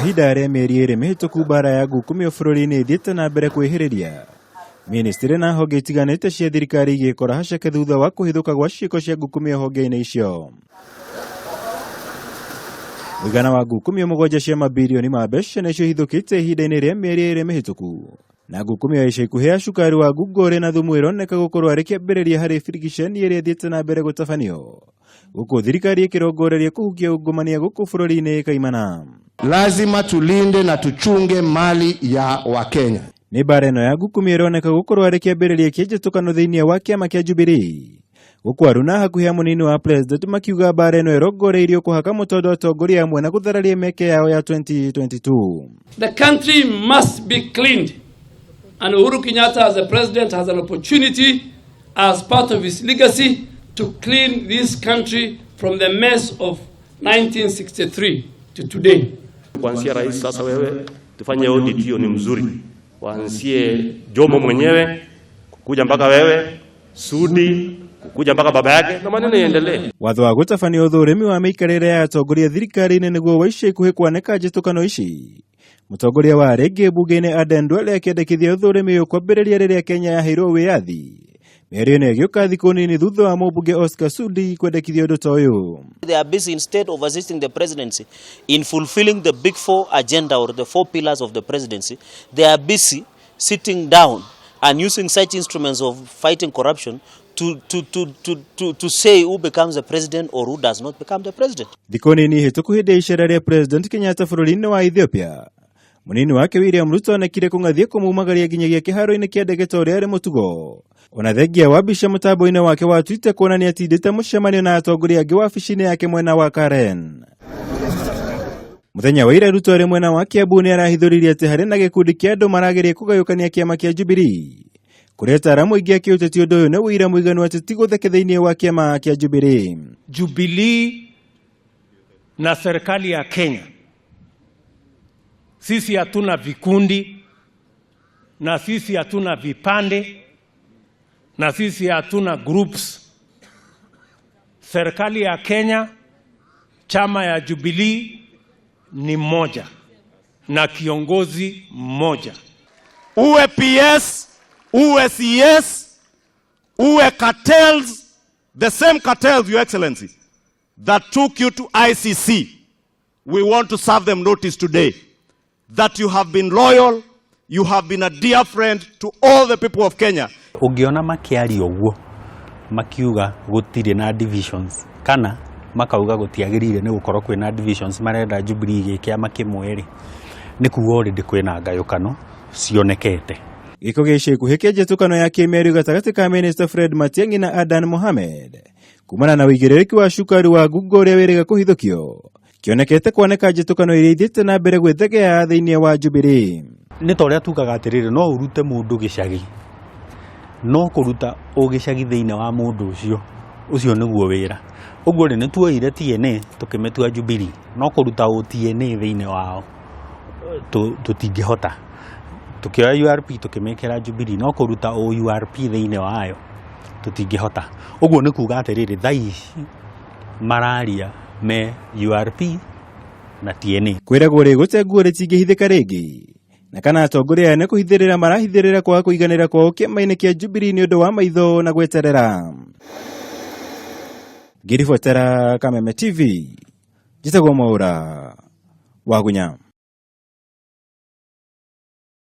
Ihinda rĩa mĩeri ĩrĩ mĩhĩtũku mbara ya ngukumio bũrũri-inĩ ĩthiĩte na mbere kwĩhĩrĩria. Ministry na honge itiganĩte cia thirikari igĩkora haceke thutha wa kũhithũka gwa ciĩko cia ngukumio honge-inĩ icio. Mũigana wa ngukumio mũgwanja cia mabirioni ma mbeca nĩcio ihithũkĩte ihinda-inĩ rĩa mĩeri ĩrĩ mĩhĩtũku. Na ngukumio ya ica ikuhĩ ya cukari wa ngungo ũrĩ na thumu ĩroneka gũkorwo arĩ kĩambĩrĩria harĩ birigiceni ĩrĩa ĩthiĩte na mbere gũtabanio gũkũ thirikari ĩkĩrongoreria kũhukia ungumania gũkũ bũrũri-inĩ kaimana. Lazima tulinde na tuchunge mali ya Wakenya. Nĩ mbara ĩno ya ngukumio ĩroneka gũkorwo arĩ kĩambĩrĩria kĩa njĩtũkano thĩinĩ wa kĩama kĩa Jubilee. Gũkũ aruna hakuhĩ a mũnini wa president makiuga mbara ĩno ĩrongoreirio kũhaka mũtondo atongoria amwe na gũthararia mĩeke yao ya 2022. The country must be cleaned. And Uhuru Kenyatta, as a president, has an opportunity as part of his legacy to clean this country from the mess of 1963 to today. Kuanzia rais sasa, wewe tufanye audit hiyo, ni mzuri, waanzie Jomo mwenyewe kuja mpaka wewe Sudi kuja mpaka baba yake na maneno yaendelee. Watho wa gũtabania ũthũrimi wa mĩikarĩre ya atongoria thirikari-inĩ nĩguo wa ica ikuhĩ kwanĩka njĩtũkano ici. Mũtongoria wa rĩngĩ mbunge-inĩ Aden Duale akĩendekithia ũthũrimi ũyũ kwambĩrĩria rĩrĩa Kenya yaheirwo wĩyathi. Mĩario ĩno ĩgĩũka thikũ nini thutha wa mũmbunge Oscar Sudi kwendekithia ũndũ ta ũyũ. They are busy instead of assisting the presidency in fulfilling the big four agenda or the four pillars of the presidency. They are busy sitting down and using such instruments of fighting corruption to say who becomes the president or who does not become the president. Thikũ nini hĩtũku hĩndĩ ya icera rĩa President Kenyatta bũrũri-inĩ wa Ethiopia, mũnini wake William Ruto onekire kũng'athia kũmumagaria nginyagia kĩharo-inĩ kĩa ndege ta ũrĩa arĩ mũtugo. Ona thengia wa mbica mũtambo-inĩ wake wa Twitter kuonania atindĩte mũcemanio na atongoria angĩ wabici-inĩ yake mwena wa Karen. Mũthenya wa ira Ruto arĩ mwena wa Kiambu nĩ arahithũririe atĩ harĩ na gĩkundi kĩa andũ marageria kũgayũkania kĩama kĩa Jubilee. Kũrĩ ataaramu aingĩ a kĩũteti ũndũ ũyũ nĩ ũira mũiganu atĩ ti gũtheke thĩinĩ wa kĩama kĩa Jubilee. Jubilee na serikali ya Kenya, sisi hatuna vikundi na sisi hatuna vipande na sisi hatuna groups. Serikali ya Kenya, chama ya Jubilee ni moja na kiongozi mmoja. Uwe PS, uwe CS, uwe cartels, the same cartels, Your Excellency, that took you to ICC. We want to serve them notice today that you have been loyal, you have been a dear friend to all the people of Kenya. Ũngĩona makĩaria ũguo makiuga gũtirĩ na divisions kana makauga gũtiagĩrĩire nĩ gũkorwo kwĩna divisions, marenda Jubilee gĩ kĩama kĩmwe rĩ, nĩ kuga already kwĩna ngayũkano cionekete. Gĩko gĩa ica ikuhĩ kĩa njĩtũkano ya kĩmĩario gatagatĩ ka Minister Fred Matiang'i na Adan Mohamed kumana na ũigĩrĩrĩki wa cukari wa ngungo ũrĩa wĩrĩga kũhithũkio kĩonekete kwanĩka njĩtũkano iria ithiĩte na mbere gwĩthegea thĩinĩ wa Jubilee. Nĩ ta ũrĩa tugaga atĩrĩrĩ, no ũrute mũndũ gĩcagi, no kũruta ũgĩcagi thĩinĩ wa mũndũ ũcio, ũcio nĩguo wĩra. Ũguo rĩ, nĩ tuoire TNA tũkĩmĩtua Jubilee, no kũruta ũTNA thĩinĩ wao tũtingĩhota. Tũkĩoya URP tũkĩmĩkĩra Jubilee, no kũruta ũURP thĩinĩ wayo tũtingĩhota. Ũguo nĩ kuga atĩrĩrĩ, thaa ici mararia me URP na TNA. Kwĩragwo rĩgũte nguo rĩtingĩhithĩka rĩngĩ na kana atongoria aya nĩ kũhithĩrĩra marahithĩrĩra kwaga kũiganĩra kwao kĩama-inĩ kĩa Jubilee nĩ ũndũ wa maitho na gweterera. Ngĩribotera Kameme TV, njĩtagwo Mwaũra Wagunya.